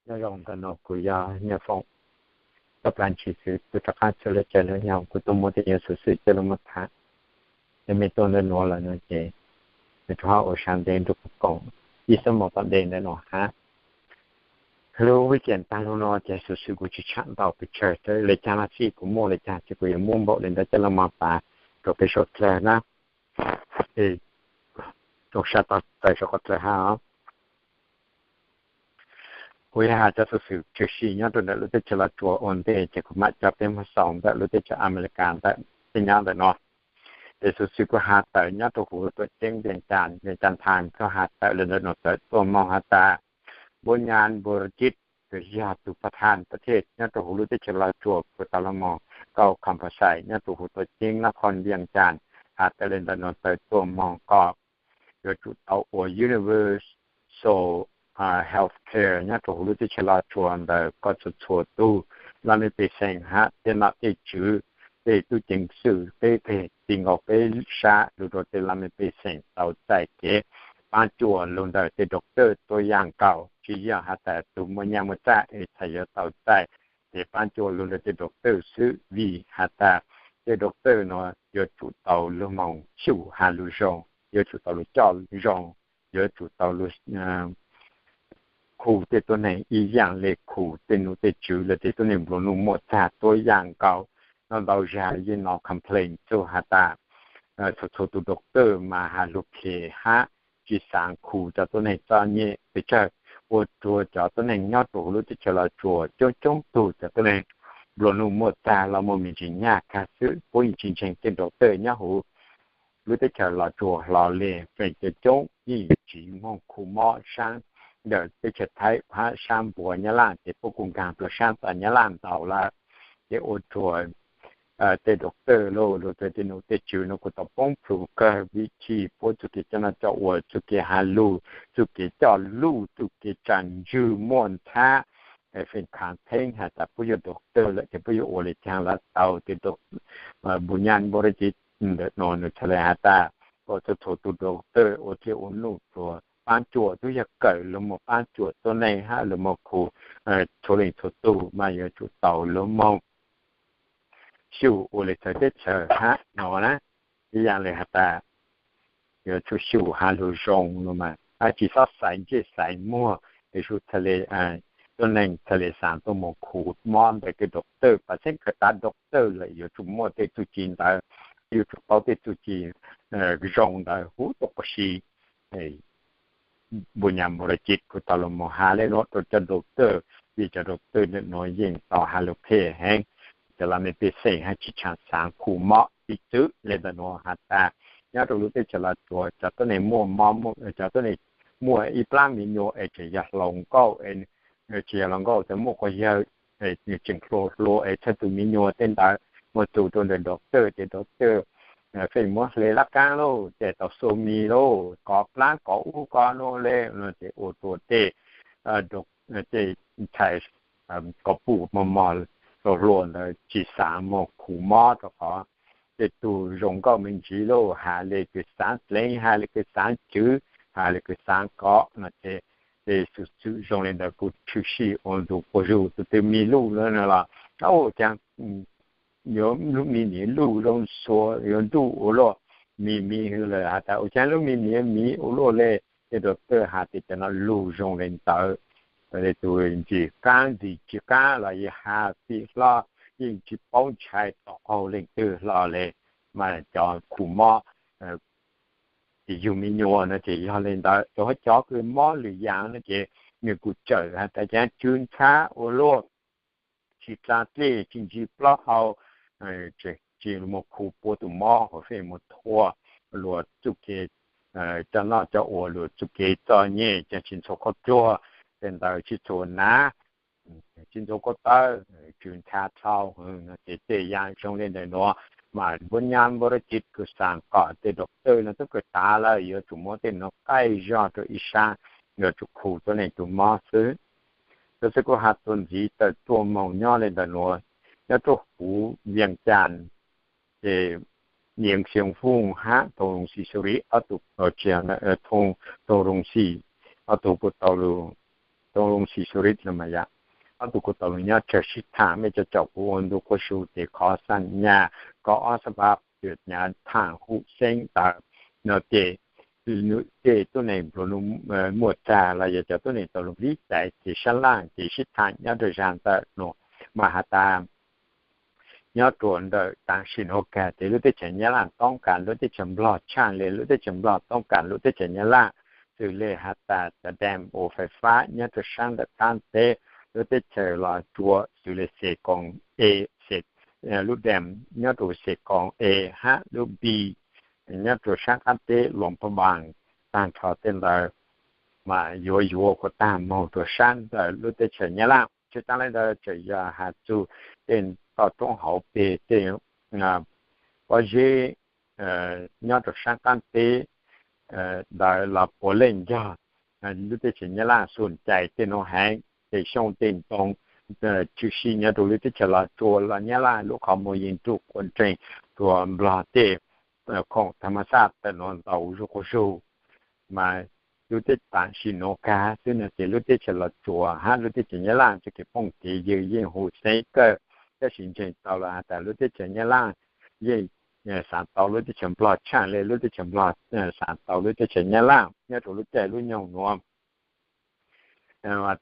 Nyob zoo, ntawm no kuv yog Nyiaj Foom, toj plaab ntsis xwb, kuv rov qaab txug lub caij lub nyoog kuv tuaj muab tej nyuas xuv xwm coj lug muab tham. Ces mej tuaj ntawm nuav lawm no ces nws rov qab ua sab ntev nrug kuv koom ib xuab moos tom ntej ntawm no hab. Lub weekend taag lug no ces xuv xwm kuv tsi tshaam ntau pes tsawg, le caag los xij kuv muaj le caag ces kuv yuav muab npaum le ntawd coj lug mog pav rua peb suav dlawg na. Toog sab tog txais suav dlawg hab. Kuv yog has cov xuv xwm tshwm sim nyob rua ntawm lub teb chaws Los Tsuas ua ntej ces kuv mam coj peb moog xaus ntawm lub teb chaws Amelikas ntawm peb nyob ntawm no. Ces xuv xwm kuv has tawm nyob rua huv tuam ceeb Vias Cas, Vias Cas Times, kuj has tawm le ntawm nuav tawm tuaj moog has tas Npuab Nyab Npuab Rajib, kws yog tug pov thaj pov thej nyob rua huv lub teb chaws Los Tsuas kuj tau lug moog kauj compost site nyob rua huv tuam ceeb Nab Khon Vias Cas, has tawm le ntawm nuav tawm tuaj moog kom yuav tsum tau ua universal health care nyob rua huv lub teb chaws Los Tsuas ntawd kom txhua txhua tug laj mej pej xeem hab tej nom tej tswv, tej tub ceev xwm, peb peg ti nkaus peb sab lug rua tej laj mej pej xeem tau txais kev paab cuam lug ntawm tej doctor tuab yaam nkaus, tsi yog has tas tug muaj nyaj muaj txag es txhais yuav tau txais kev paab cuam lug ntawm tej doctor xwb, vim has tas tej doctor nuav yuav tsum tau lug moog xyum has lug zoo, yuav tsum tau lug coj zoo, yuav tsum tau lug khu tej tuab neeg ib yaam le khu tej nom tej tswv los tej tuab neeg nplua nuj muaj txag tuab yaam nkaus. Nyob ntau zag yeej nov complain txug has tas txhua txhua tug doctor mas has lug phem hab tsi xaav khu cov tuab neeg txom nyem pes tsawg, ua rua cov tuab neeg nyob rua huv lub teb chaws Los Tsuas coob coob tug cov tuab neeg nplua nuj muaj txag los muaj me ntsis nyaj kag xwb, puab yeej tsi ntseeg tej doctor nyob huv lub teb chaws Los Tsuas hlo le. Feem coob coob yeej tsi moog khu mob saab ntawm teb chaws Thaib hab saab npuab Nyab Laj ces puab kuj nkaag rua saab txaj Nyab Laj ntau lawm. Ces ua rua tej doctor los rua tej nom tej tswv nuav kuj tau poob plhus kawg vim tsi puab txuj kev coj noj coj ua, txuj kev has lug, txuj kev coj lug, txuj kev tsaa ntswg muaj ntxhab. Feem khav theeb has tas puab yog doctor lawm ces puab yuav ua le caag los tau tej doctor. Npuab Nyab Npuab Rajib ntawm nuav nws txhad le has tas kom txhua txhua tug doctor ua dlej ua nuj rua paab cuam, tub yog kawm lug moog paab cuam tuab neeg hab lug moog khu txhua leej txhua tug mas yuav tsum tau lug moog xyum ua le txawv teb chaws hab no na. Ib yaam le has tas yuav tsum xyum has lug zoo no mas, tsi xob xaiv ntsej xaiv muag, es txhad le tuab neeg txhad le xaav tuaj moog khu mob ntawm tej doctor. Pav xeeb kawg tav doctor lawm yuav tsum muaj tej txuj ci ntawd, yuav tsum paub tej txuj ci zoo ntawd huv tuab qub si. Npuab Nyab Npuab Rajib kuj tau lug moog has le nuav rua cov doctor, vim cov doctor ntawm nuav yeej tau has lug phem heev, cov laj mej pej xeem hab tsi tshua xaav khu mob. Piv txwv le ntawm nuav has tas nyob rua lub teb chaws Los Tsuas cov tuab neeg muaj mob, cov tuab neeg muaj ib plaab mi nyuas es tseem yog hluas nkauj, tseem yog hluas nkauj, tseem muaj quas yawg, tseem hluas hluas es txhaj tug mi nyuas tej ntawd, muaj tug rua ntawm doctor ces doctor feem muab hle lab kaab lauj, ces tau xua mis lauj, kov plaab kov ub kov nuav le, ces ua rua tej tej ntxhais kov puj mog mog hluas hluas ntawd tsi xaav moog khu mob rua qhov tej tug zoo nkauj me ntsis lauj, has le kws xaav dleev, has le kws xaav cwv, has le kws xaav kov no ces tej xuv xwm zoo le ntawd kuj tshwm sim ua ntu quas zug. Tug twg mi luj lawm no los, ua caag yuav lub mi niam luj zoo xua yuav nruj ua luaj, mi mi hwv lawm has tas ua caag lub mi niam mi ua luaj le. Tej doctor has tas cov no lug zoo le ntawd, le tug ntxim qaab ntxim tsi qaab los yeej has txim hlo, yeej tsi paub ntshai tom qaug leej twg hlo le. Mas cov khu mob ces yug me nyuam no ces yog le ntawd, cov cov kws mob lwm yaam no ces nws kuj tsawm has tas caag tsw ntxhab ua luaj, tsi dlaa dlej, tsi ntsib plaub hau, tsi moog khu puab tug mob hauv feem moog thuam luas txuj kev coj noj coj ua, luas txuj kev txom nyem, caag tsi ntxhua qhov tsuag, tej ntawd tsi txhua nav, tsi ntxhua ko taw, tsw ntxhab dlhau no ces tej yaam zoo le ntawm nuav mas npuab nyab npuab rab ci kws xaav kom tej doctor no tub kawg tav lawm yuav tsum muab tej nuav qaij zog rua ib sab, yuav tsum khu tuab neeg tug mob xwb. Cov xwb kuj has txuas ntxiv tawm tuaj moog nyob le ntawm nuav, nyob rua huv Vias Cas ces Niam Xyooj Fooj hab Thoo Roo Xim Suri ob tug, tsis, Thoo Roo Xim ob tug kuj tau lug Toos Loos Xis Xus Ris no mas yog ob tug kuv tau los nyob tsawg sib tham, mej cov caum kuv ua ntu quas su ces qhov xab nyas kaum ob xab pab cwm nyav tham hum xeeb ntawd no ces tej tuab neeg nplua nuj muaj tag los yog cov tuab neeg tau los vib tais ces sab laj ces sib tham nyob rau zag ntawm no mas has tas nyob rua ntawm tam sim nuav kag ces lub teb chaws Nyab Laj toob kas lub teb chaws Nplog tshaaj le lub teb chaws Nplog toob kas lub teb chaws Nyab Laj, xws le has tas cov dam ua fais fab nyob rua saab ntawm qaab teb lub teb chaws Los Tsuas xws le Xes Koos A, lub dam nyob rua Xes Koos A hab lub B nyob rua saab qaab teb Luas Phas Npaas, taag nrho tej ntawd mas yuav yuav kuas taag moog rua saab ntawm lub teb chaws Nyab Laj. Tsi taag le ntawd tseem yog has txug tej toj roob hauv peg tej pob zeb nyob rua saab qaab teb ntawd los puav leej yog lub teb chaws Nyab Laj xu cai tej nuav heev. Tej xyoob tej ntoo tshwm sim nyob rua lub teb chaws Los Tsuas los Nyab Laj lub qhov muag yeej ruj quas nreeg rua Nplog tej khoom tha ma xaj tawm nuav ntau zuj quas zug. Mas lub teb tam sim nuav kag xwb no ces lub teb chaws Los Tsuas hab lub teb chaws Nyab Laj txuj kev phooj kev ywg yeej hum xeeb kawg, tab sis ntseeg tau los has tas lub teb chaws Nyab Laj yeej xaav tau lub teb chaws Nplog tshaaj le lub teb chaws Nplog xaav tau lub teb chaws Nyab Laj nyob rua lub caij lub nyoog nuav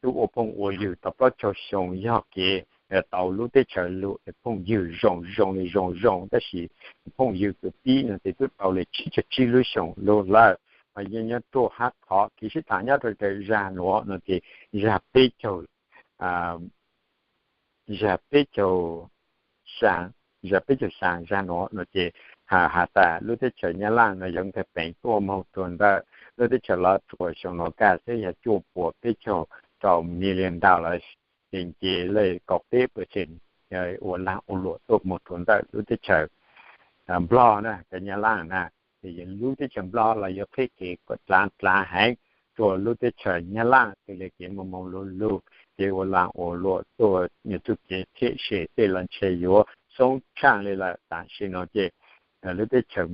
tub ua phooj ua ywg tau plaub caug xyoo yog kev tau lub teb chaws lug phooj ywg zoo zoo le zoo zoo, tab sis phooj ywg kws pib no ces tub tau le tsib caug tsib lub xyoo lug lawm. Mas yeej nyob ruaj hab qhov kev sib tham nyob rua zag nuav no ces zag peb caug zag peb caug xyaa, zag peb caug xyaa zag nuav no ces has tas lub teb chaws Nyab Laj no yuav nkag peev tuaj moog rua ntawm lub teb chaws Los Tsuas xyoo nuav kag xwb yog cuaj puas peb caug rau million dollars, ces nce le kaum peb percent ua laag ua luam tuaj moog rua ntawm lub teb chaws Nplog na, cov Nyab Laj na. Ces lub teb chaws Nplog los yuav qheb kev dlaav dlaav heev rua lub teb chaws Nyab Laj, ces le kev moog moog lug lug, kev ua laag ua luam tuaj, txuj kev thim se tej los ntshe yuav xoob tshaaj le lawm. Tam sim no ces lub teb chaws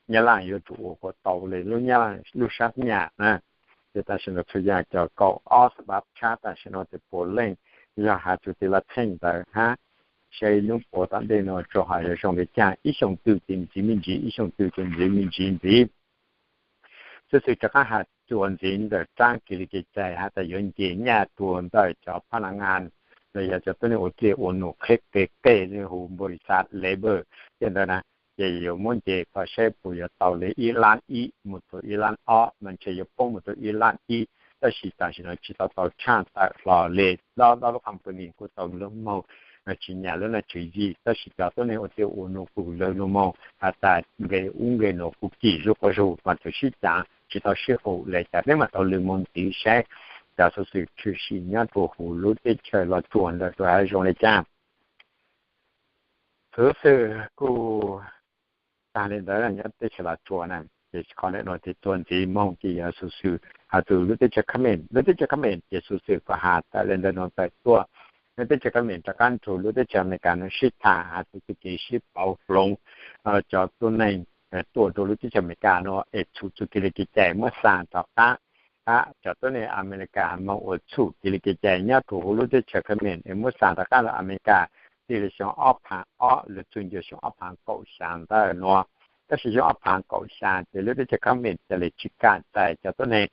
Nyab Laj yuav tsum ua kuas tau le lub Nyab Laj lub sab nyam na. Ces tam sim no txhua yaam cov kaum ob xab pab tshab tam sim no ces puav leej yog has txug tej lub theej ntawd hab saib nub puav tom ntej no tsuas ho yuav zoo le caag, ib xyoo twg ces ntxiv me ntsis, ib xyoo twg ces ntxiv me ntsis ntxiv. Xov xwm rov qaab has txuas ntxiv ntawm raab kev li kev cai has tas yuav nce nyaj rua ntawm cov phab na ngaa los yog cov tuab neeg ua dlej ua num qheb qeg qeg le hu npaum li xav labor tej ntawd na, ces yuav muab nce kom saib puas yuav tau le ib lab ib mus rua ib lab ob, mas ntshe yuav poob mus rua ib lab ib. Tab sis tam sim no tsi tau tau tshaaj tawm hlo le, ob lub company kuj tau lug moog tsi nyam lub naj tswv yim, tab sis cov tuab neeg ua dlej ua num kuj lug lug moog has tas nqe ub nqe nuav kuj kim zuj quas zug mas txawm sib caav tsi tau sib hum le cas, peb mam tau lug moog ntxiv saib cov xov xwm tshwm sim nyob rua huv lub teb chaws Los Tsuas ntawd tsuas zoo le caag. Xov xwm kuj taag le ntawd nyob teb chaws Los Tsuas na. Ces qhov ntawm no ces txuas ntxiv moog ces yog xov xwm has txug lub teb chaws Khamees, lub teb chaws Khamees ces xov xwm kuj has tawm le ntawm no tawm tuaj. Lub teb chaws Khamees rov qaab nrug lub teb chaws Amelikas no sib tham has txug txuj kev sib pauv hloov cov tuab neeg tuaj rua lub teb chaws Amelikas no es txhum txuj kev li kev cai muab xaa rov qaab, hab cov tuab neeg Amelikas moog ua txhum kev li kev cai nyob rua huv lub teb chaws Khamees es muab xaa rov qaab rua Amelikas txij le xyoo ob phaav ob lug txug ncua xyoo ob phaav kaum xyaa ntawm nuav. Tab sis xyoo ob phaav kaum xyaa ces lub teb chaws Khamees ca le tsi kam txais cov tuab neeg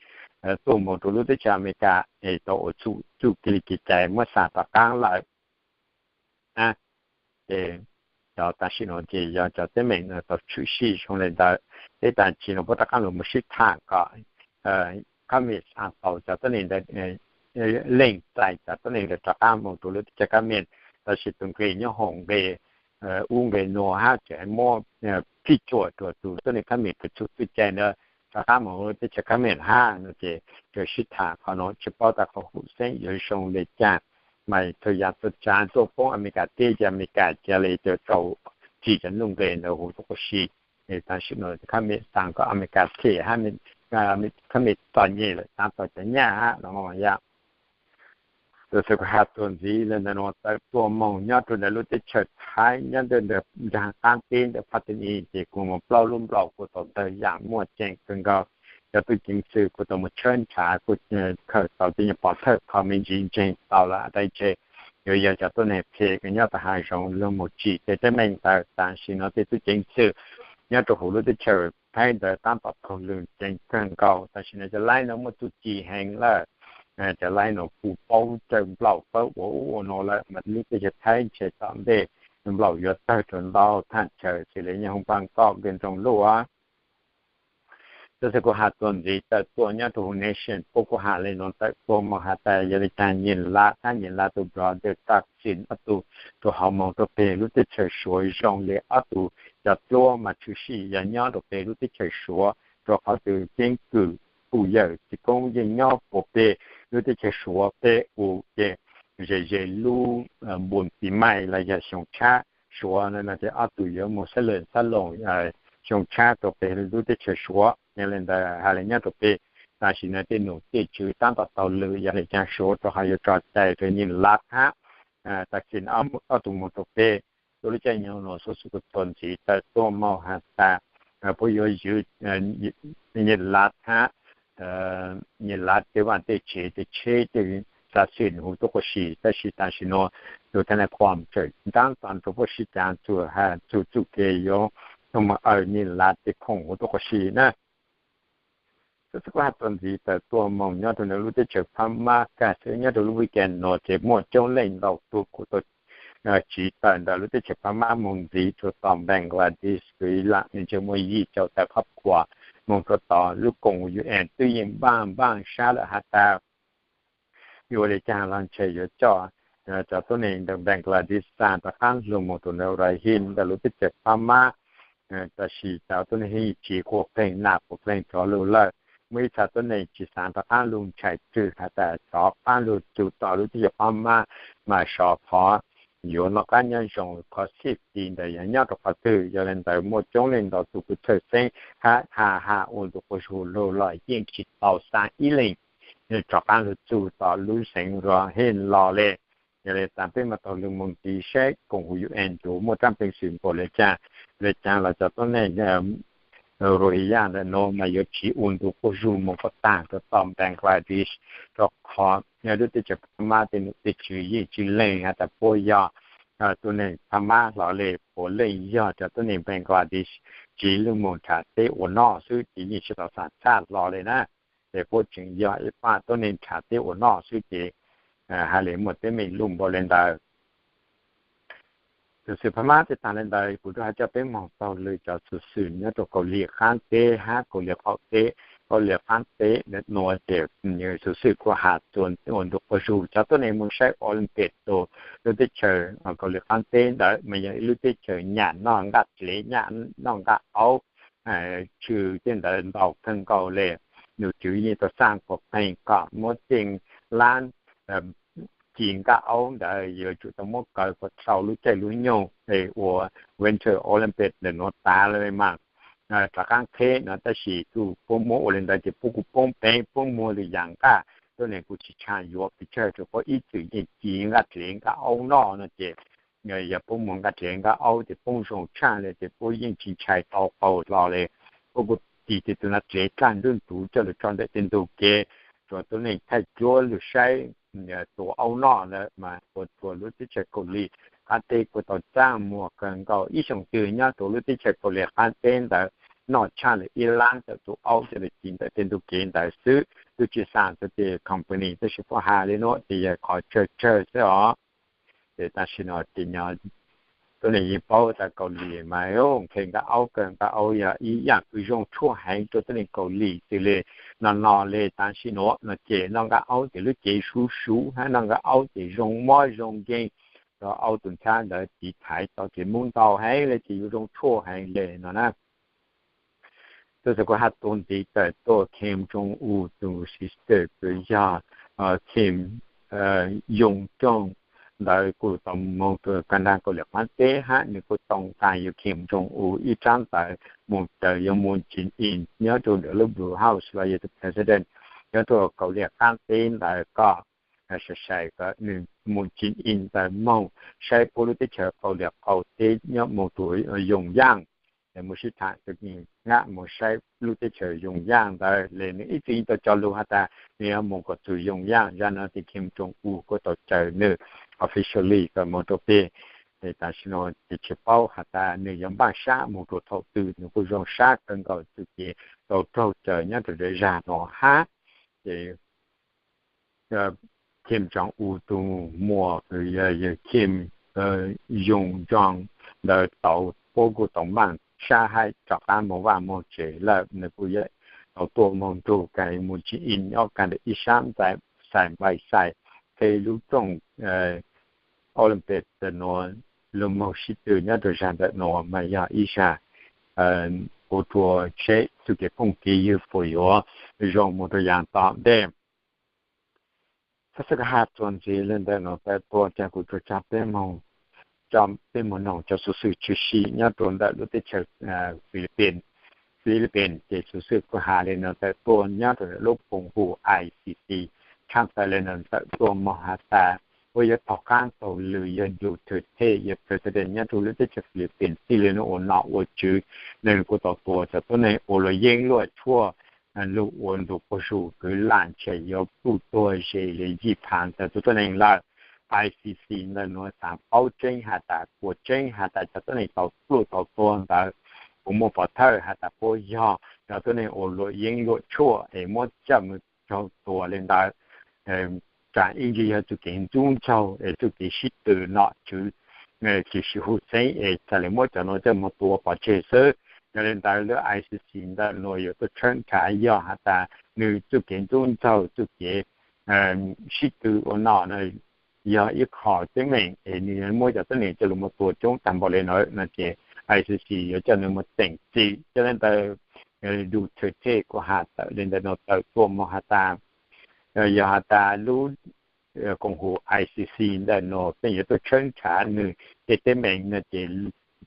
tuaj moog rua lub teb chaws Amelikas es tau ua txhum txuj kev li kev cai muab xaa rov qaab lawm. Ces cov tam sim no ces yog cov teeb meem no tau tshwm sim zoo le ntawd. Peb tam sim no puab rov qaab lug moog sib tham kom Khamees xaa tau cov tuab neeg ntawd, leej txais cov tuab neeg ntawd rov qaab moog rua lub teb chaws Khamees. Tab sis tug nqe nyob hauv nqe ub nqe nuav hab tseem muab phij tsuam rua tug tuab neeg Khamees kws txhum txuj cai ntawd rov qaab moog lub teb chaws Khamees hab no ces tseem sib tham qhov no tsi paub tas qhov hum xeeb yuav zoo le caag. Mas txhua yaam txhua tsaav tuaj poob Amelikas teb ces Amelikas ca le ca rau txim cov nuj nqe ntawd huv tuab quas si. Tam sim no Khamees xaa kom Amelikas them hab Khamees txom nyem lawm xaa tau cov nyaj hab no yog. Xov xwm kuv has txuas ntxiv le ntawm nuav tawm tuaj moog nyob rua ntawm lub teb chaws Thaib nyob ntawm nraag qaab teb ntawm Phaj Tee Is ces kuj muaj plaub lub nplaum kuj tau tawg yaam muaj ceem kawg nkaus. cov tub ceev xwm kuj tau mus tshawb nrhav, kuj khaws tau tej nyuag pov thawj qhov me ntsis ntseeg tau lawm hais tias yuav yog cov tuab neeg phem uas nyob tom hav zoov luag mus tsim tej teeb meem ntawd. Tam sim no tej tub ceev xwm nyob rau hauv lub teb chaws Thaib ntawd tab tom taug lw ceev kawg nkaus. Tam sim no cov laib no muaj txuj ci heev lawm. Cov laib no kuj paub cawm nplaum pawb ua ub ua no lawm, mas lub teb chaws Thaib ntshe tom ntej nplaum yuav tawg rau ntau thaj chaw xws li nyob hauv Npab Koj, Npab Nroog Luj. Tab sis kuv has txuas ntxiv tawm tuaj nyob rau hauv Nation Post, kuv has li no tawm tuaj mus has tas yog li cas Nyij Lav thiab Nyij Lav tus brother Thaksin ob tug rau hauv moog rau peg lub teb chaws Suav zoo li ob tug cov duab mas tshwm sim yog nyob rau peg lub teb chaws Suav, rau qhov tus ceeb kwm pub yawm txiv koob yeej nyob puag peg lub teb chaws Suav peb u ces ze ze lub npun tis mais los yog xyoo tshab Suav no ces ob tug yuav mus xab lwm xab loos xyoo tshab rau peg lub teb chaws Suav. Yog li ntawd hais li nyob rau peg, tam sim no tej nom tej tswv tab tom taug lw yog li cas Suav rau ho yuav tso cai rau Nyij Lav thiab Thaksin ob tug mus rau peg. Tus lub caij nyoog no xov xwm kuj txuas ntxiv tawm tuaj mus has tas puab yuav zwm Nyij Lav thiab Nyij Lav tej vaj tej tsev tej tsheb tej xav xwm huv tuab qub si, tab sis tam sim no tus thab nais Trump tseem ntaab txog rau puab sib cav txuas has txug txuj kev yuav mus aws Nyij Lav tej khoom huv tuab qub si na. Xov xwm kuj has txuas ntxiv tawm tuaj mus nyob rau ntawm lub teb chaws Phab Mab, kaj xwb nyob rau lub weekend no ces muaj coob leej ntau tug kuj tau tsiv tawm ntawm lub teb chaws Phab Mab mus ntxiv rau tom Bangladesh, kwv lam ntshe muaj yim caum tawm qhov khuas mus rau tom lub koom U N twb yeej npaj npaj sab lawm has tas yuav ua li cas los ntshe yuav coj cov tuab neeg ntawm Bangladesh xa rov qab lug mus rau ntawm Rakhine ntawm lub teb chaws Phab Mab. Tab sis cov tuab neeg yeej tsiv quas pleeg nam quas pleeg rov lug lawm. Muaj ib txha tuab neeg tsis xav rov qab lug ntshai tswg has tas rov qab lug txug tom lub teb chaws Phab Mab mas sov qhov yuav noj qab nyob zoo, qhov safety ntawd yog nyob rau qhov twg. Yog li ntawd muaj coob leej ntau tus kuj txhawj xeeb hab ha ha ua ntu quas zug lug los yeej tsis tau xa ib leeg rov qab lug txug tom lub xeev Rakhine los li. Yog li tas peb mam taug lug mus ntxiv saib koom U N yuav muaj rab peev xwm npaum li cas. Li cas los cov tuab neeg Rohingya ntawm no mas yuav tsiv ua ntu quas zug mus kom tag rau tom Bangladesh, rau qhov lub teb chaws Phab Mab tej nom tej tswv yeej tsis lees has tas puab yog tuab neeg Phab Mab hlo li, puav leej yog cov tuab neeg Bangladesh tsiv lug mus nrhav teb ua noj xwb ces yeej tsis tau xam txaj hlo li na. Ces puab tseem yog ib pab tuab neeg nrhav teb ua noj xwb ces hais li muaj teeb meem lug npaum li ntawd. Xov xwm Phab Mab txij tag li ntawd kuv rov hais coj peb moog taug lw cov xov xwm nyob rau Kaus Lim qaab teb hab Kaus Lim qaum teb. Kaus Lim qaab teb nuav ces xov xwm kuj has txuas ua ntu quas zug cov tuab neeg mus saib Olympic rau lub teb chaws Kaus Lim qaab teb ntawd mas yog ib lub teb chaws nyam noj nqaj dlev, nyam noj nqaj aub, tshwm tej ntawd ntau kawg nkaus li. Nom tswv yeej tau xaj quas pleeg kom muab tej lab ci nqaj aub ntawd yuav tsum tau muab kaw kom dhau lub caij lub nyoog es ua Winter Olympic ntawm nuav tas lawm mas rov qaab qheb no. Tab sis txuj puab muab ua li ntawd ces puab kuj poob peev, puab muag lwm yam nqaj, tuab neeg kuj tsis tshua yuav pes tsawg, rau puab ib txwm yeej ci nqaj dlev nqaj aub noj no ces yog puab muag nqaj dlev nqaj aub ces poob zoo tshaj li ces puab yeej tsis ntshai tau qaug hlo li. Puab kuj ci tej tug nqaj dlev dlaag nruab ntug coj lug tso ntawm tej ntug kev, rau tuab neeg thaij cuab lug saib tua aub noj ntawd mas ua rua lub teb chaws Kaus Lim qaab teb kuj tau txaj muag kawg nkaus. Ib xyoos twg nyob rau lub teb chaws Kaus Lim qaab teb ntawd noj tshaj li ib lab tawm tus aub coj lug ci ntawm tej ntug kev ntawd xwb, tub tsis xaav txug tej company. Tab sis puab has li nuav ces yog qhov tsawg tsawg xwb os. Ces tam sim no ces nyob tuab neeg yeej paub tas Kaus Lim mas nqhis nqaj aub kawg, nqaj aub yog ib yaam kws zoo tshuaj heev rau tuab neeg Kaus Lim xws li no no li tam sim nuav no ces noj nqaj aub ces lub cev suv suv hab noj nqaj aub ces zoo mob zoo nkeeg, rau aub tus nthab ntawd tiv thaiv tau ces mub ntau heev li ces yuav zoo tshuaj heev li no na. Tub txawm kuv has txuas ntxiv tawm tuaj Kim Jong Un tus sister kws yog Kim Jong Joong ntawd kuj tau moog rua kag nraag Kaus Lim qaab teb hab nwg kuj tau nqaa yug Kim Jong Un ib tsab ntawv moog caw yug Moon Jae-in nyob rua ntawm lub Blue House los yog tus president nyob rua Kaus Lim qaab teb ntawd kom sai sai kom nwg Moon Jae-in ntawd moog saib puab lub teb chaws Kaus Lim qaum teb nyob moog rua Pyongyang. mus sib tham, nqa mus saib lub teb chaws Yoo Yaj ntawd. Li nws ib txwm tau cog lus has tas nws yuav mus kom txug Yoo Yaj. Zaj no ces Kim Jong Un kuj tau caw nws officially kom mus rau pem. Tam sim no ces tsis paub has tas nws yuav npaj sab mus rau thaum twg, nws kuj zoo sab kawg nkaus txuj kev tau raug caw nyob rau zaj no hab. Ces Kim Jong Un tus muam, yog Kim Jong Un ntawd tau, puab kuj tau npaj sab hab rov qab moog vaj moog tsev lawm. Nws kuj tau tuaj moog nrug Kim Jong Un nyob kag ntawm ib sab ntxais npaim xais tej lub rooj Olympic ntawm nuav, lug moog sib tw nyob rau zag ntawm nuav mas yog ib zag ua rua seb txuj kev phooj kev ywg puas yuav zoo mus rau yav tom ntej. Xab xab ka ha txuas ntxiv le ntawm nuav tawm tuaj, ca kuv tsuas tsa peb moog noog cov xuv xwm tshwm sim nyob rua ntawm lub teb chaws Philippines. Philippines ces xuv xwm kuj has le nuav tawm tuaj nyob rua ntawm lub koom haum I C C, tshaj tawm le nuav tawm tuaj moog has tas puab yuav taug qaab taug lw yog Duterte yog president nyob rua lub teb chaws Philippines txij le nuav ua nom ua tswv, nws kuj tau tua cov tuab neeg ua luam yeeb luam tshuaj, lug ua ntu quas zug kwv lam ntshe yuav pluj tuag ze le yim phav ntawm tug tuab neeg lawm. I C C ntawm nuav xaav paub tseeb has tas, puas tseeb has tas cov tuab neeg tau pluj tau tua ntawd puas muaj pov thawj has tas puab yog cov tuab neeg ua luam yeeb luam tshuaj es muab coj mus raug tua le ntawd. Tsam ib ntsis yog txuj kev ntxub ntxaug es txuj kev sib tw nom tswv tsis sib hu xeeb es txhaj le muab cov nuav coj mus tua pov tseg xwb. Yog le ntawd lub I C C ntawm nuav yuav tuaj tshawb nrhav yog has tas nws txuj kev ntxub ntxaug txuj kev sib tw ua nom yog ib qho teeb meem es nws muab cov tuab neeg coj lug mus tua coob tag npaum le nuav no ces I C C yuav coj nws mus teem txim. Yog le ntawd Duterte kuj has tawm le ntawm nuav tawm tuaj moog has tas, yog has tas lub koom haum I C C ntawm nuav peb yuav tuaj tshawb nrhav nws tej teeb meem no ces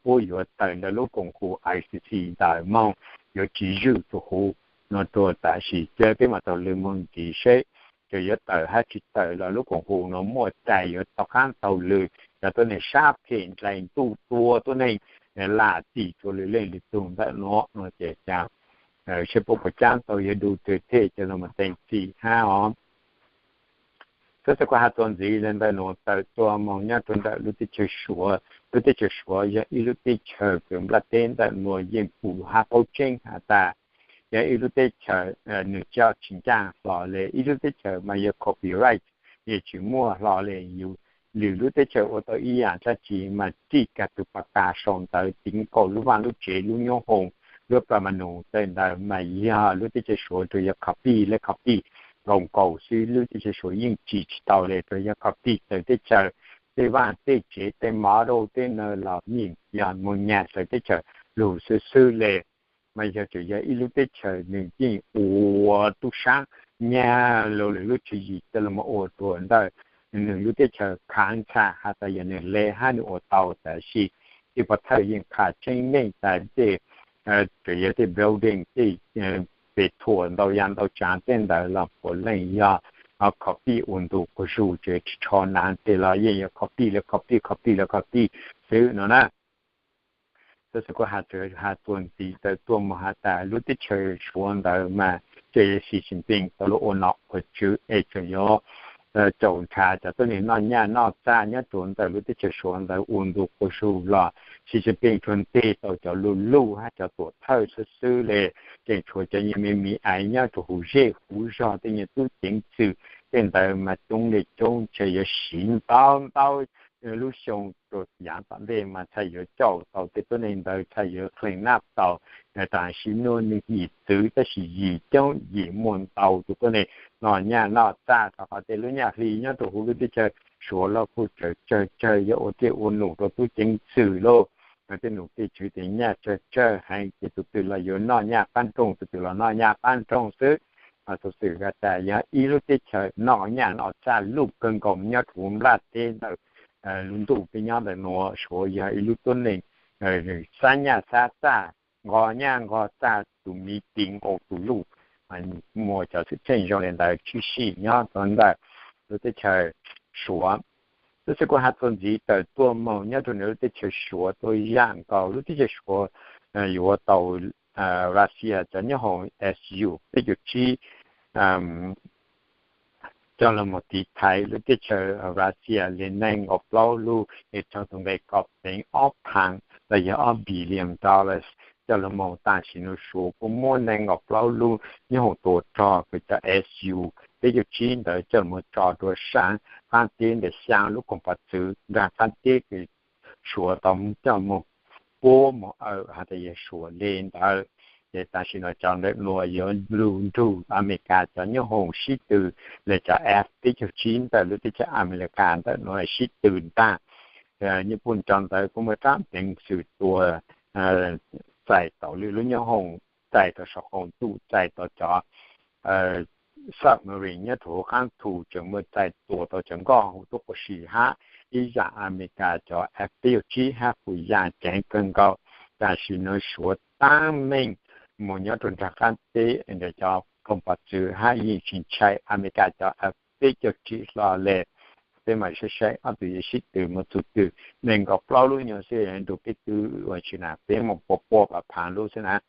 puab yuav tawm ntawm lub koom haum I C C ntawd moog, yuav tsis zwm rua huv no rua tam sim. Ces peb mam taug lw moog ntxiv seb tseem yuav tawm hab tsis tawm los lub koom haum nuav muaj cai yuav taug qaab taug lw cov tuab neeg sab phem nrag ntuj tua tuab neeg lam txim rua lwm leej lwm tug ntawm nuav no ces seb puab puas caab tau yog Duterte coj lug mus teem txim hab os. Xab xab ka ha txuas ntxiv le ntawm nuav tawm tuaj moog nyob rua ntawm lub teb chaws Suav. Lub teb chaws Suav yog ib lub teb chaws kws nplaj teb ntawm nuav yeej pum hab paub tseeb has tas yog ib lub teb chaws nws coj tsis ncaaj hlo le, ib lub teb chaws mas yog copyright yeej tsis muaj hlo le. Yug lwm lub teb chaws ua tau ib yaam dlaab tsi mas txij kag tug pas kas sau ntawv tiv nkaus lub vaaj lub tsev lub nyoob hoom lub plas ma nus tej ntawd mas yog lub teb chaws Suav tsuas yog copy le copy nkaus nkaus xwb. Lub teb chaws Suav yeej tsim tsis tau le, tsuas yog copy txawv teb chaws tej vaaj tej tsev tej model tej no los yeej yog moog nyag txawv teb chaws lug xwb xwb le. Mas yog tsuas yog ib lub teb chaws nws yeej ua tub saab nyag lug lwm lub tswv yim coj lug moog ua rua ntawm nws lub teb chaws khav ntxham has tas yog nws le hab nws ua tau, tab sis tej pov thawj yeej qha tseeb meej tas tej tsuas yog tej building tej pes thuam ntau yam ntau tsaav tej ntawd los puav leej yog copy ua ntu quas zug, tsuas tsis tsho nav tej los yeej yog copy le copy copy le copy xwb no na. Xab xab ka ha txuas ntxiv tawm tuaj moog has tas lub teb chaws Suav ntawd mas tsuas yog Xi Jinping tau lug ua nom ua tswv es tsuas yuav caum nrhav cov tuab neeg noj nyaj noj txag nyob rua ntawm lub teb chaws Suav ntawd ua ntu quas zug los Xi Jinping tsuas nteg tau cov luj luj hab cov tuam thawj xwb xwb le, tseem tshuav cov nyuas me miv aiv nyob rua huv zej huv zog tej nyuas tub ceev xwm tej ntawd mas coob le coob, ntshe yuav siv ntau ntau lub xyoo rua yaav tom ntej mas txhaj yuav caum tau tej tuab neeg ntawd, txhaj yuav clean up tau. Tam sim nuav nwg yim txwv tab sis yim coob yim muaj ntau tug tuab neeg noj nyaj noj txag, rua qhov tej lub nyaj hli nyob rua huv lub teb chaws Suav los kuj tsawg tsawg tsawg, yuav ua tej ua num rua tub ceev xwm lauj, tej num tej tswv tej nyaj tsawg tsawg heev, ces tug twg los yuav noj nyaj qaab nrooj, tug twg los noj nyaj qaab nrooj xwb. Xuv xwm has tas yog ib lub teb chaws noj nyaj noj txag luj kawg nkaus nyob rua huv nplaj teb ntawm lub ntuj peb nyob ntawm nuav. Suav yog ib lub tuab neeg xab nyaj xab txag, nqo nyaj nqo txag, tus miv tiv nkaus tus luj, muaj cov xwm txheej zoo le ntawd tshwm sim nyob rua ntawm lub teb chaws Suav. Xab xab ka ha txuas ntxiv tawm tuaj moog nyob rua ntawm lub teb chaws Suav tuaj yaam nkaus. Lub teb chaws Suav yuav tau Russia cov nyoob hoom S U peb caug tsib coj los mus tiv thaiv lub teb chaws Russia li nees nkaum plaub lub es txog tus nqe kom peev ob phav los yog ob billion dollars coj los mus. Tam sim no Suav kuj muab nees nkaum plaub lub nyoob hoom tua rog kws cov S U peb caug tsib ntawd coj los mus tso rua sab qaab teb ntawm xyaa lub koog pov txwv nraag qaab teb kws Suav tau coj mus puab mus aws has tas yog Suav le ntawd. Ces tam sim no cov ntawm nuav yuav lug nrug Amelikas cov nyoob hoom sib tw le cov F peb caug tsib ntawm lub teb chaws Amelikas ntawm nuav sib tw ntaag. Nyuj puj cov ntawd kuj muaj raab peev xwm tua txais tau lwm lub nyoob hoom, txais tau saum qaum ntuj, txais tau cov submarine nyob rua huv qaab thu, tseem muaj txais tua tau cov nkoj huv tub quas si hab ib yaam Amelikas cov F peb caug tsib hab kuj yaam ceev kawg nkaus. Tam sim no Suav taab meej mus nyob rua nraag qaab teb ntawm cov koog pov txwv hab yeej tsis ntshai Amelikas cov F peb caug tsib hlo le. Peb mam saib saib ob tug yuav sib tw mus txug twg, nees nkaum plaub lub nyuas xwb nrug peb twb ua tsi na, peb mus pua pua phav phav lub xwb na.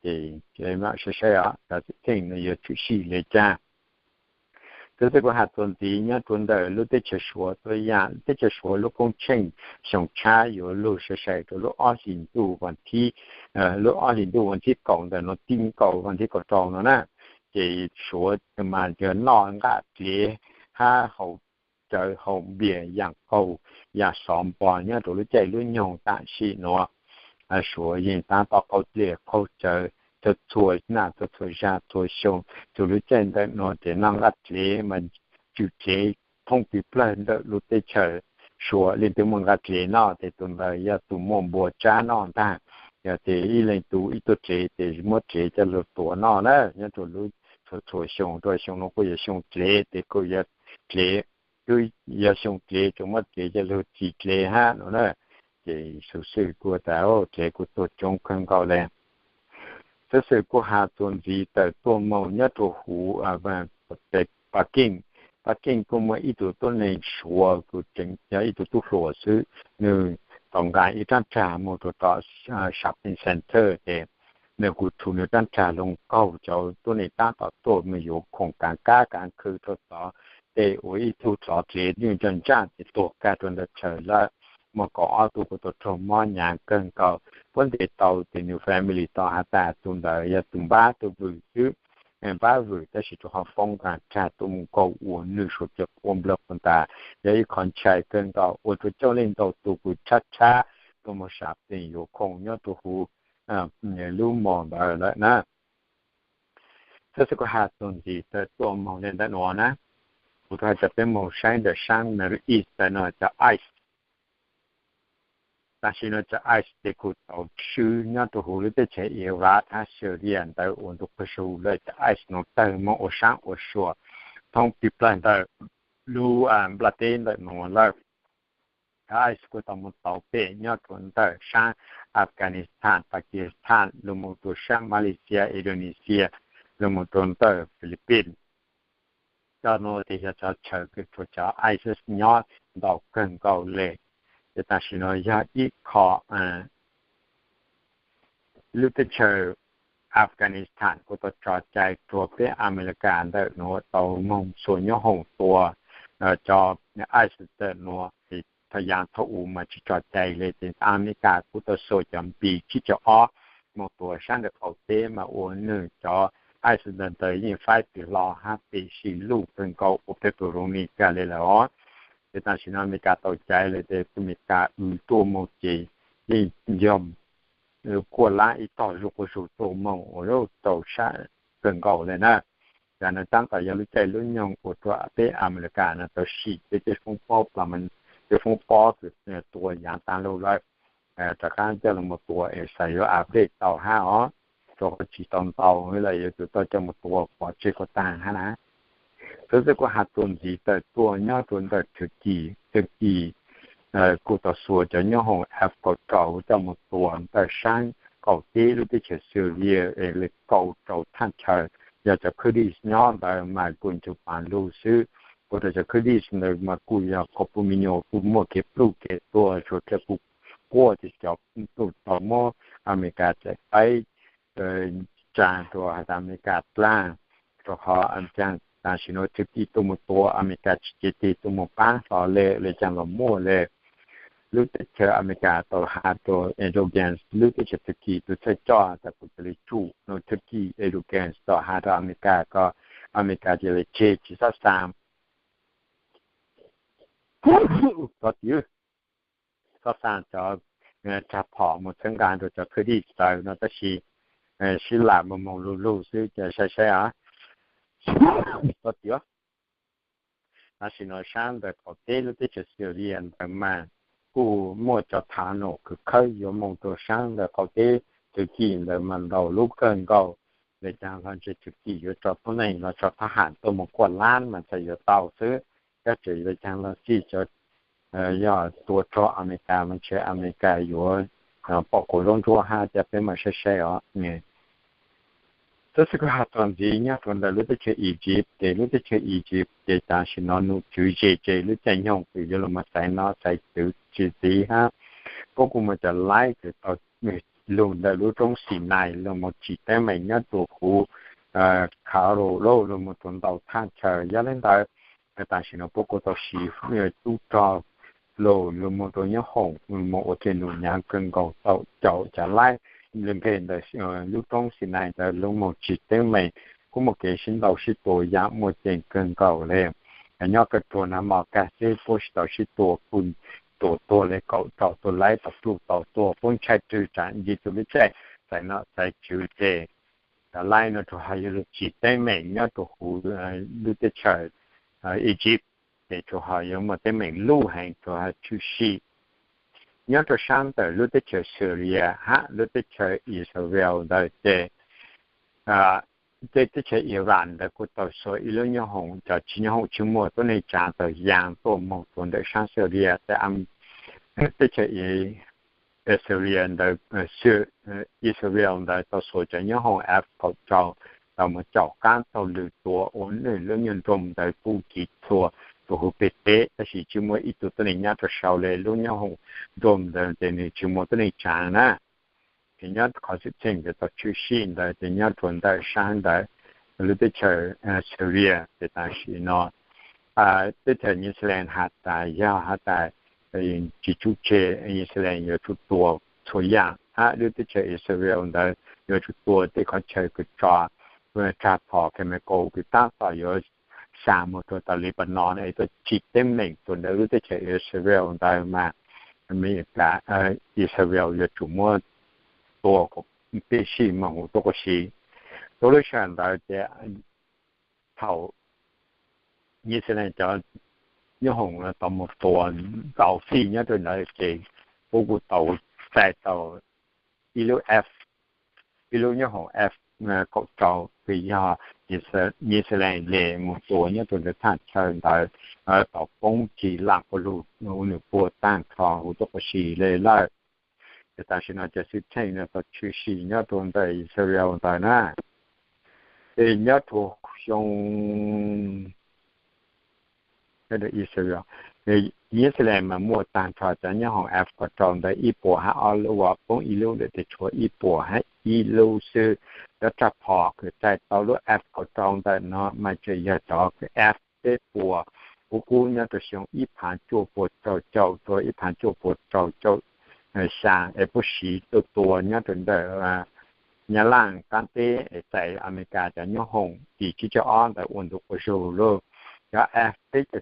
Ces mam saib saib cov txheej no yuav tshwm sim le caag. Tab sis kuv has txuas ntxiv nyob rua ntawm lub teb chaws Suav tuab yaam, teb chaws Suav lub koob tsheej xyoo tshab yuav lug sai sai rua lub ob hlis ntuj vas thib, lub ob hlis ntuj vas thib kaum ntawm nuav txij nkaus vas thib kaum rau no na. Ces Suav mas yog noj nqaj dlev hab haus cawv haus npias yaam qaug yaam xov npo nyob rua lub caij lub nyoog tam sim nuav. Suav yeej taab tom qaug dlev qaug cawv txhua txhua naj txhua txhua zag txhua xyoo, txug lub caij ntawm nuav ces noj nqaj dlev mas tswm dlev thoob tiv plawg ntawm lub teb chaws Suav. Leej twg muaj nqaj dlev noj ces tus ntawd yog tus muaj npua tsab noj ntag. Yog ces ib leeg tu ib tug dlev ces muab dlev coj lug tuav noj na. Nyob rua lub txhua txhua xyoo, rua xyoo nuav kuj yog xyoo dlev ces kuj yog dlev, twb yog xyoo dlev tsuas muab dlev coj lug txi dlev hab no na. Ces xuv xwm kuj tas dlev kuj tuag coob kawg nkaus le. Xuv xwm kuj has txuas ntxiv tawm tuaj moog nyob rua huv Pakiin. Pakiin kuj muaj ib tug tuab neeg Suav kuj tseem yog ib tug tub hluas xwb, nwg tau nqaa ib raab tsag moog rua tom shopping center ces nwg kuj tshu nwg raab tsag lug kaug cov tuab neeg taab tom tuaj moog yuav khoom kaav kab kaav khw rua tod. Tej ua ib tug tsov dlev nyuj ntsaj ntsaj ces tuag kag rua ntawd chaws lawm. Muaj kaum ob tug kuj tau raug mob hnyav kawg nkaus. Puab ntes tau ces nwg family tau has tas tus ntawd yog tus npab tus vwm xwb, npab vwm tab sis tsuas ho foob nqaa tsag tuaj moog kaug ua nwg suav dlawg quas nplawg quas ntas. Yog ib qho ntshai kawg nkaus ua rua coob leej ntau tug kuj tshab tshab tuaj moog shopping yuav khoom nyob rua huv lub mall ntawd lawm na. Tab sis kuv has txuas ntxiv tawm tuaj moog le ntawm nuav na, kuv tau has tas peb moog saib ntawm saab Middle East ntawm nuav cov ICE. Tam sim no cov ICE ces kuj tau swb nyob rua huv lub teb chaws Iraq hab Syria ntawd ua ntu qub su lawm. Cov ICE nuav tawg moog ua saab ua sua thoob tiv plawg ntawm lub nplaj teb ntawm nuav lawm. Cov ICE kuj tau moog tau pem nyob rua ntawm saab Afghanistan, Pakistan, lug moog rua saab Malaysia, Indonesia, lug moog rua ntawm Philippines. Cov nuav ces yog cov chaw kws tshuav cov ISIS nyob ntau kawg nkaus le. Ces tam sim no yog ib qho lub teb chaws Afghanistan kuj tau tso cai rua peb Amelikas ntawm nuav tau moog xuas nyoob hoom tua cov ISIS ntawm nuav. Thaum yav thaum u mas tsis tso cai le ces Amelikas kuj tau xuas cov B tsib caug ob moog tua saab ntawm qaum teb mas ua nwg cov ISIS ntawd yeej faib pem hlo hab pem si luj kawg nkaus ua peb pum zoo li kag le lawm os. Ces tam sim no Amelikas tau cai lawm ces Amelikas ua tuaj moog ces yeej yog kuaj laab ib tog zuj quas zug tuaj moog ua rau sab kawg nkaus le na. Ces nuav taab tom yog lub caij lub nyoog ua rua peb Amelikas nuav tau sim peb tej foob pob, tej foob pob kws tua yaav taag lug lawm, rov qaab coj lug moog tua es xav yuav update tau hab os, rua qhov tsis tau ntau lawm yuav tsum tau coj moog tua pov tseg kom taag hab na. Txawm kuj has txuas ntxiv tawm tuaj nyob rua ntawm Turkey, Turkey kuj tau xuas cov nyoob hoom F kaum rau coj moog tua ntawm saab qaum teb lub teb chaws Syria es le kaum rau thaj chaw yog cov Kurdish nyob ntawd mas kuj ntsug pav lug xwb. Ua rau cov Kurdish ntawd mas kuj yog qhov puj mi nyuas kuj muaj kev pluj kev tuag suav dlawg kuj quaj ces cov tau muab Amelikas txawm pib tsa rau has tas Amelikas dlaag, rau qhov tam sim no Turkey tuaj mus tua Amelikas tsis cia tig tuaj mus paab hlo le, le caag los muaj le. Lub teb chaws Amelikas tau has rua Erdogan, lub teb chaws Turkey tug txhaj coj tas kuv ca le tsuj no, Turkey, Erdogan tau has rua Amelikas ko, Amelikas ca le tseg tsis xob xaa, xob xaa cov rag phom mus txhawb nqaa rua cov Kurdish tawv no, tab sis sib lam moog moog lug lug xwb, ces saib saib os. Tam sim no saab ntawm qaum teb lub teb chaws Syria ntawd mas kuj muaj cov thav num kws khawb yuav moog rua saab ntawm qaum teb Turkey ntawd mas ntau lub kawg nkaus. Le caag los ntshe Turkey yuav tso tuab neeg los tso thab ham tuaj mus kuaj laab mas txhaj yuav tau xwb. Tab sis le caag los xij cov yog tua rog Amelikas mas ntshe Amelikas yuav pom kuv zaub ntsuab hab, ca peb mam saib saib os. Tub xwb kuv has txog ntxiv nyob rua ntawm lub teb chaws Egypt, ces lub teb chaws Egypt ces tam sim no num tswv ze ces lub caij nyoog kws yuav lug mas xaiv no xaiv tswv tsi txiv hab. Puab kuj muaj cov laib kws tau lug ntawm lub roob Sinai lug mus tsim teeb meem nyob rua huv Cairo lug mus rua ntau thaj chaw. Yog le ntawd, tam sim no puab kuj tau siv tub rog lug lug mus rua nyob hoom, mus ua ke num nyaav kawg nkaus tau caum cov laib lug nqeg ntawm lub roob Sinai ntawd lug mus tsim teeb meem. Kuj muaj kev sib ntaus sib tua yaam muaj ceem kawg nkaus le. Nyob kawg rua nag mos kag xwb puab sib ntaus sib tua, pw tua tuag le kaum rau tus laib tau pluj tau tuag, puab ntshai rwg tsam nce tug lub caij xaiv nom xaiv tswv ces cov laib no rua ho yuav lug tsim teeb meem nyob rua huv lub teb chaws Egypt, ces rua ho yuav muaj teeb meem luj heev rua ho tshwm sim. Nyob rua saab ntawm lub teb chaws Syria hab lub teb chaws Israel ntawd ces tej teb chaws Iran ntawd kuj tau xuas ib lub nyob hoom, cov tsis nyob hoom tsis muaj tuab neeg tsaav tau yaa tuaj moog rua ntawm saab Syria. Teb chaws Syria ntawd, Israel ntawd tau xuas cov nyob hoom F kaum rau tau mus caum qaab taug lw tua ua nwg lub nyuag drone ntawd kub kiv txhua rua huv peg teb, tab sis tsis muaj ib tug tuab neeg nyob rua sau le. Lub nyob hoom drone ntawd ces nwg tsis muaj tuab neeg tsaav na. Ces nyob qhov xwm txheej ces tau tshwm sim ntawd ces nyob rua ntawm saab ntawd lub teb chaws Syria ces tam sim no teb chaws New Zealand has tas yog has tas tsis tshwj tseg, New Zealand yuav tsum tua txhua yaam hab lub teb chaws Israel ntawd yuav tsum tua tej qhov chaw kws tso rag phom chemical kws taab tom yuav xa moog rua tom Lebanon es tuaj tsim teeb meem rua ntawm lub teb chaws Israel ntawd mas Amelikas, Israel yuav tsum muab tua kom peb sij moog huv tuab qua si. Rua lub sij hawm ntawd ces thaum New Zealand cov nyob hoom tau mus tua ntau fij nyob rua ntawd ces puab kuj tau txais tau ib lub F, ib lub nyob hoom F kaum rau kws yog New Zealand le mus tua nyob rua ntawm thaj chaw ntawd, tau poob ci laam quas lug ua nwg puag taag nrho huv tuab qua si le lawm. Ces tam sim no cov xwm txheej no tau tshwm sim nyob rua ntawm Israel ntawd na. Ces nyob rua xyoo Israel, New Zealand mas muaj taag nrho cov nyob hoom F kaum rau ntawd ib puas hab ob lub, poob ib lub lawm ces tshuav ib puas hab ib lub xwb. Cov rag phom kws txais tau lub F kaum rau ntawm no mas tseem yog cov F peb puas, kub kub nyob rua xyoo ib phav cuaj puas rau caum rua ib phav cuaj puas rau caum xyaa es puab siv tuaj tua nyob rua ntawm Nyab Laj qaab teb es txais Amelikas cov nyob hoom tim tsib caug ob ntawd ua ntu quas zug lawm. Cov F peb caug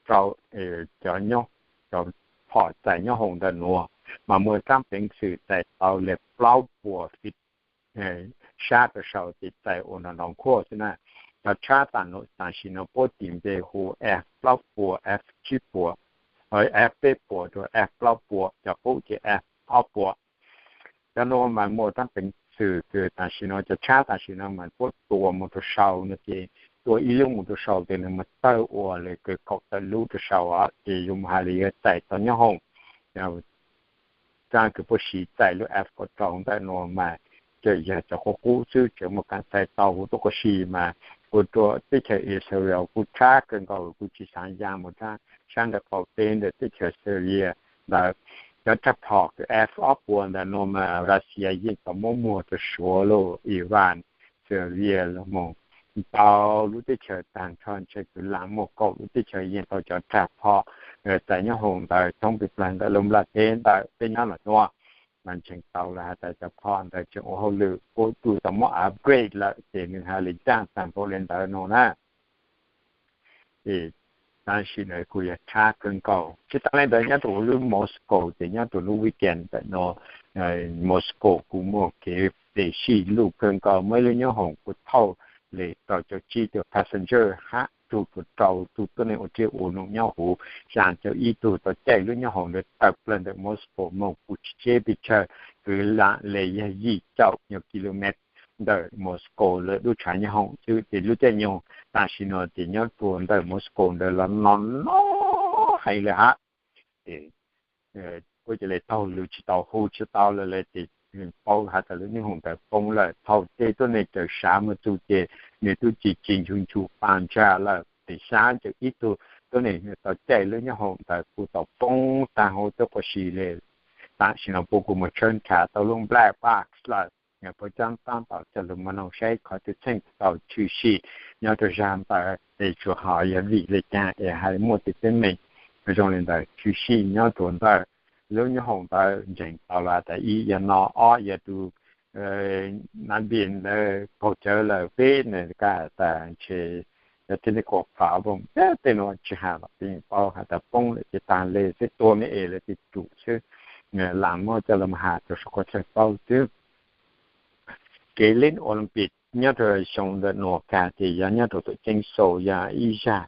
rau, cov nyob, cov phom txais nyob hoom ntawm nuav mas muaj taab peev xwm txais tau le plaub puas fij sab rua sau ces txais ua nrov nrov khuaj xwb na. Cov tshab taam nuav tam sim no puab tis npe hu F plaub puas, F tsib puas, F peb puas rua F plaub puas, cov qub ces F ob puas. Cov nuav mas muaj taab peev xwm kws tam sim no cov tshab tam sim no mas puab tua mus rua sau no ces tua ib lub mus rua sau ces nwg mas tawg ua le kws kaum tawm lub rua sau os, ces yuav mus hais le yuav txais tau nyob hoom. Taab kws puab siv txais lub F kaum rau ntawm nuav mas tseem yog cov qub qub xwb, tseem muaj kaam txais tau huv tuab qua si mas kuv rua teb chaws Israel kuj tshab kawg nkaus, kuj tsis xaav yaa mus sab ntawm qaum teb ntawm teb chaws Syria ntawd. cov raj phom kws F ob puas ntawm nuav mas Russia yeej tau muab muag rua Suav lub Iran, Syria los mus ntau lub teb chaws taag nrho, ntshe kws laam muaj kaum lub teb chaws yeej tau cov raj phom txais nyob hoom ntawd thoob peg plag ntawm lub nplaj teb ntawm peb nyob los nuav. Mas ntseeg tau lawm has tas cov phom ntawd tseem ua hauj lwm puab tub tau muab upgrade lawm ces nwg has le caaj taag npaum le ntawd nuav na. Tab sis ntawd kuj yog tshab kawg nkaus. Tsis taag le ntawd nyob rua lub Moscow ces nyob rua lub weekend ntawm nuav Moscow kuj muaj kev pes sij luj kawg nkaus, muaj ib lub nyoob hoom kuj thauj le rau caum tsib tug passenger hab tug rua rau tug tuab neeg ua tsiaj ua num nyob huv, xyaa caum ib tug tau caij lub nyoob hoom ntawd tawm plawg ntawm Moscow moog kuj tsis tseb pes tsawg, kws laam le yog yim caum nyuag kilomev ntawm Moscow lawv lub tshav nyoob hoom xwb. Ces lub caij nyoog tam sim nuav ces nyob rua ntawm Moscow ntawd los no no heev le hab. Puab ca le taug lw tsis tau, hu tsis tau lawm le ces paub has tas lub nyoob hoom ntawd poob lawm. Thaum tej tuab neeg cawm sav moog txug ces nwg tub ci ci nchuv nchuv paa ntsa lawm. Ces xyaa caum ib tug tuab neeg tau caij lub nyoob hoom ntawd kuj tau poob taag huv tuab quas si le. Tam sim no puab kuj muaj tshawb nrhav tau lub black box lawm, puab caab taab tom coj lug moog noog saib qhov twg txheej tau tshwm sim nyob rua zag ntawd es tsuas ho yog vim le caag es hais muaj tej teeb meem zoo le ntawd tshwm sim nyob rua ntawm lub nyoob hoom ntawd. Ntseeg tau lawm tas ib yog no, ob yog tus nav npis ntawd qaug cawv lawm, peb nws ka tas ntshe yog technical problem, tej nuav tsis has los peb paub has tas poob lawm ces taag le xwb, tuag me es lawv tej tus xwb, laam muab coj lug has rua suav qhov chaw paub xwb. Kev leb Olympic nyob rua xyoo ntawm nuav kag ces yog nyob rua tuam ceeb Seoul yog ib zag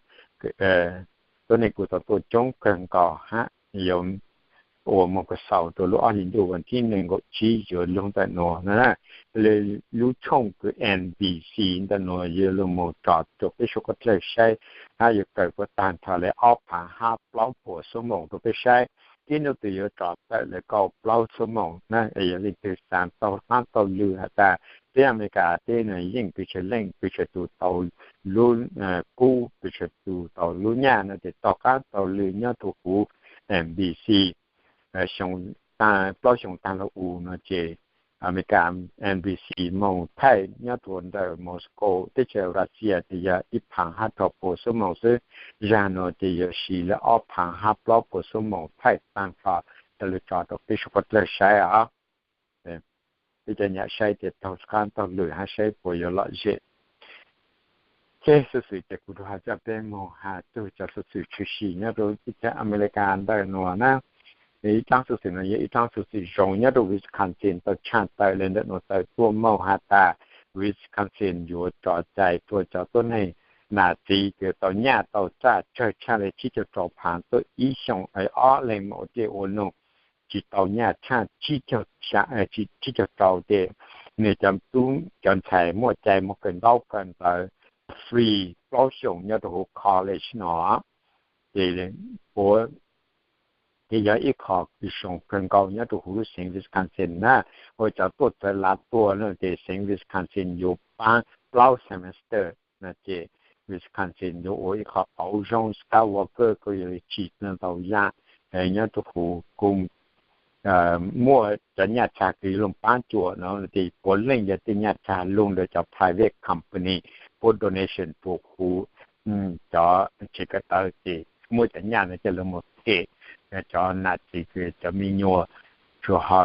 tuab neeg kuj tau tuaj coob kawg nkaus hab, yuav ua moog kws xaus rua lub ob hlis ntuj vas thib nees nkaum tsib yuav lug ntawm nuav na. Lub tshooj kws N B C ntawm nuav yuav lug moog tso rua peb suav qhov dlawg saib hab yuav kawm puab taag nrho le ob phaav hab plaub puas xuab moos rua peb saib. Tib nub twg yuav tso tawm le kaum plaub xuab moos na. Es yog leej twg xaav tau qaab tau lw has tas teb Amelikas teb nuav yeej pes tsawg leej pes tsawg tus tau lub kub, pes tsawg tus tau lub nyaj no ces tau qaab tau lw nyob rua huv N B C xyoo, plaub xyoo taag lug u no ces Amelikas N B C moog thaij nyob rua ntawm Moscow teb chaws Russia ces yog ib phaav hab rau puas xuab moos xwb. Zag nuav ces yuav siv le ob phaav hab plaub puas xuab moos thaij taag nrho coj lug tso rua peb suav qhov dlawg saib os. Peb cov nyam saib ces taug qaab taug lw hab saib puas yuav lom zem. Ces xuv xwm ces kuv rua has coj peb moog has txug cov xuv xwm tshwm sim nyob rua teb chaws Amelikas ntawm nuav na. Ib dlaab xuv xwm no yog ib dlaab xuv xwm zoo nyob rua Wisconsin tau tshaaj tawm le ntawm nuav tawm tuaj moog has tas Wisconsin yuav tso cai rua cov tuab neeg nam txiv kws tau nyaj tau txaj tsawg tshaaj le tsib caug rau phaav tuaj ib xyoos ob leeg moog ua dlej ua num tsis tau nyaj tshaaj tsib caug rau ces nwg cov tub cov ntxhais muaj cai moog kawm ntaub kawm ntawv free plaub xyoos nyob rua huv college no. Ces puab ces yog ib qho kws zoo kawg nkaus nyob rua huv lub xeev Wisconsin na. Ua cov tuaj txawv lav tuaj no ces xeev Wisconsin yuav paab plaub semester no ces Wisconsin yuav ua ib qho pauv zoo. Scott Walker kuj yog tsim ntau yaam nyob rua huv kuj muaj cov nyaj txag kws yuav lug paab cuam no ces puav leej yog tej nyaj txag lug ntawm cov private company puab donation rua huv cov tsev kawm ntawv ces muab cov nyaj no coj lug moog them cov nam txiv kws cov me nyuam tsuas ho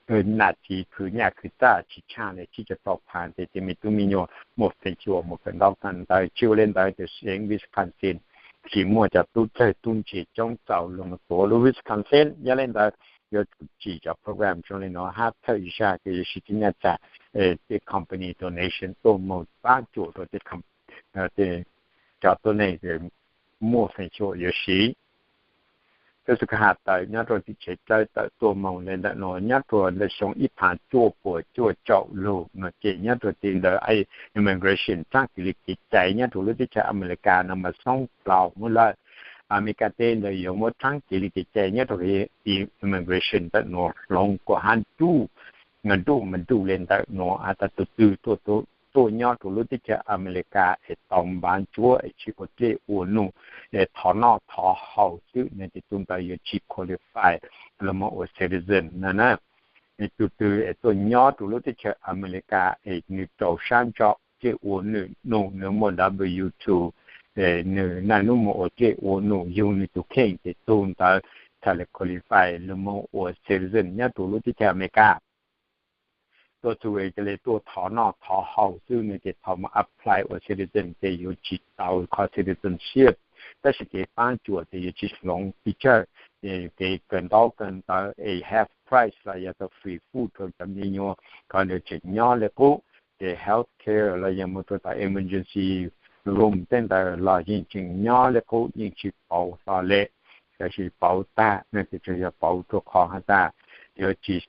nam txiv khwv nyaj khwv txaj tsis tshaaj le tsib caug rau phaav ces cov me tub me nyuam muaj feem xyuam moog kawm ntaub kawm ntawv. Tsis ua le ntawd ces xeev Wisconsin tsis muaj cov tub txawg tub ntse coob txaus lug tuav lub Wisconsin. Yog le ntawd yuav tsum tsim cov program zoo le nuav hab thawj zag kws yuav siv tej nyaj txag tej company donation tuaj moog paab cuam rua tej cov tuab neeg muaj feem xyuam yuav siv. Tab sis kuv has tawm nyob rua tim tsev dlawb tawm tuaj moog le ntawm nuav nyob rua ntawm xyoo ib phaav cuaj puas cuaj caum lug no ces nyob rua tim ntawd immigration tsaab kws li kev cai nyob rua lub teb chaws Amelikas no mas xoob plaws hwv lawm. Amelikas teb ntawd yuav muab tsaab kws li kev cai nyob rua immigration ntawm nuav hloov kuas hab nruj, nruj mas nruj le ntawm nuav has tas tus twg tuaj tuaj tuaj nyob rau lub teb chaws Amelikas es tau npav ntsuab es tsis ua dej ua num, es thov noj thov haus xwb no ces tus ntawd yuav tsis qualify los mus ua citizen no na. Tus twg es tuaj nyob rau lub teb chaws Amelikas es nws rau sab ntso ua dej ua num, nws muaj W two, nws naj nub mus ua dej ua num yug nws tus kheej ces tus ntawd thiaj li qualify los mus ua citizen nyob rau lub teb chaws Amelikas. Tuaj txug cia li tuaj thov noj thov haus xwb no ces thaum mus apply ua citizen ces yuav tsis tau qhov citizenship, tab sis kev pab cuam ces yuav tsis hloov pes tsawg. Kev kawm ntaub kawm ntawv es half price los yog tau free food rau cov me nyuam kom nws tseem nyob li qub. Ces health care los yog mus rau tom emergency room tej ntawd los yeej tseem nyob li qub, yeej tsis pauv hlo li. Tab sis pauv tag no ces tsuas yog pauv rau qhov has tas yuav tsis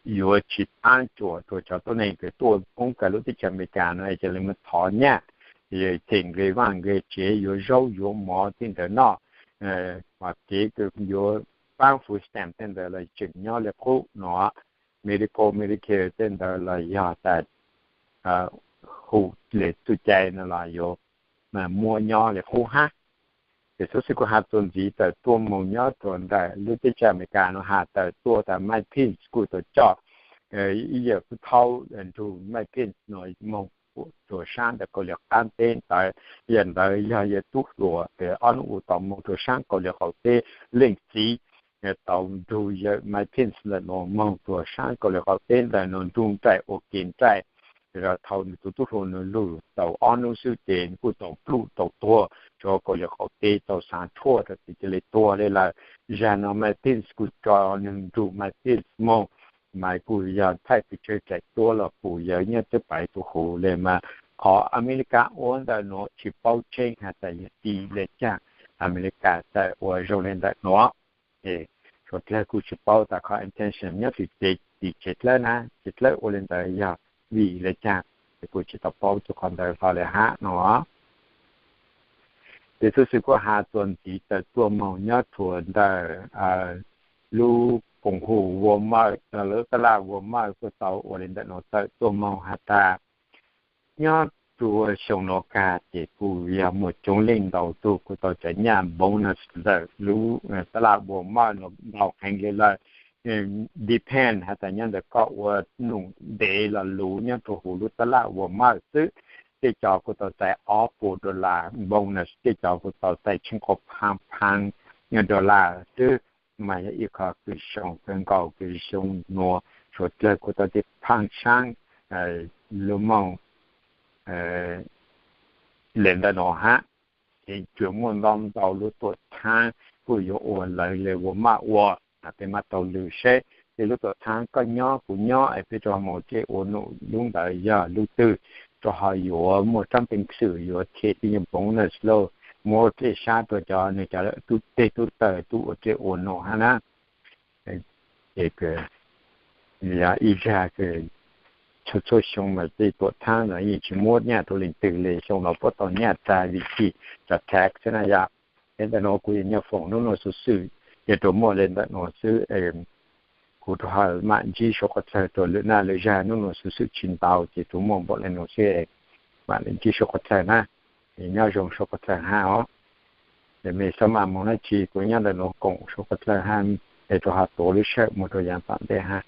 yuav tsis pab cuam rau cov tuab neeg kws tuaj poob kawg lub teb chaws Amelikas no es cia li mus thov nyaj, them nqe vaj nqe tsev, yuav zaub yuav mov tej ntawd noj, mas kev kws yuav pab food stamp tej ntawd los tseem nyob li qub no, medical, Medicare tej ntawd los yog tas hu le txuj cai no los yuav muab nyob li qub hab. Ces xub xwb kuv has txuas ntxiv tawm tuaj moog nyob rua ntawm lub teb chaws Amelikas no has tawm tuaj tas Mike Pence kuj tau coj ib yawm pub thaub nrug Mike Pence no moog rua saab ntawm Kauslim Qaab teb ntawd. Yawm ntawd yog yawm tub hluas ob nub ua tau moog rua saab Kauslim Qaum teb. Leej txiv tau nrug yawm Mike Pence ntawm nuav moog rua saab Kauslim Qaum teb ntawm nuav nrug nraim ua ke nraim. Thaus nws tus tub hluas nws lug tau ob nub xwb ces nws kuj tau pluj tau tuag rua Kauslim Qaum teb tau xaav tshuaj rua tes cia li tuag le lawm. Zag no Mike Pence kuj tso nws nrug Mike Pence moog, mas kuj yog thaij pes tsawg tsaim tuab los pum yawg nyob teb pais tu huv le mas qhov Amelikas ua ntawm nuav tsis paub tseeb has tas yog tim le caag Amelikas txawm ua zoo le ntawm nuav. Suav dlawg kuj tsis paub tas qhov intention nyob tim tsev dlawb na, tsev dlawb ua le ntawd yog vim le caag, ces kuj tsis tau paub txug qhov ntawd hlo le hab no. Ces xub xwb kuj has txuas ntxiv tawm tuaj moog nyob rua ntawm lub koom haum Walmart, lub taj laj Walmart kuj tau ua le ntawm nuav tawm tuaj moog has tas nyob rua xyoo nuav kag ces kuj yog muaj coob leej ntau tug kuj tau tsav nyaj bonus ntawm lub taj laj Walmart nuav ntau heev le lawm. Depend has tas nyob ntawm koj ua num ntev los luv nyob rua huv lub taj laj Walmart xwb. Tej cov kuj tau txais ob puas dollar bonus, tej cov kuj tau txais tsheej qhuav phaaj phaaj dollar xwb. Mas yog ib qho kws zoo kawg nkaus kws xyoo nuav Suav dlawg kuj tau tej phaaj saab lug moog le ntawm nuav hab. Ces tsuas muaj ntau ntau lub tuam txhaab kuj yuav ua lawv le Walmart ua, peb mam taug lw seb tej lub tuam txhaab koj nyob kuv nyob es peb rua moog ua dej ua num lub ntawd yog lub twg, rua ho yuav muaj tsaab peev xwm yuav them tej nyuag bonus lauj, muab dlej sab rua cov nwg cov tub teg tub taw tub ua dej ua num hab na. Ces ib zag txhua txhua xyoo mas tej tuam txhaab no yeej tsis muab nyaj rua leej twg le, xyoo no puab tau nyaj tag vim tsi, cov tax xwb na yom. Peb ntawm nuav kuv yog Nyob Foom nub nua xuv xwm yog rua muaj le ntawm nuav xwb. Kuv rua ho mam ntsib suav qhov txawg rua lwm naj lwm zag, nub nua xuv xwm tsis ntau ces tsuas muaj npaum le nuav xwb. Mam ntsib suav qhov txawg na, nyob zoo suav qhov txawg hab os. Es mej xav mam moog dlaab tsi kuv nyob ntawm nuav koom suav qhov txawg hab, es rua ho tuav lub sij hawm moog rua yaav tom ntej hab.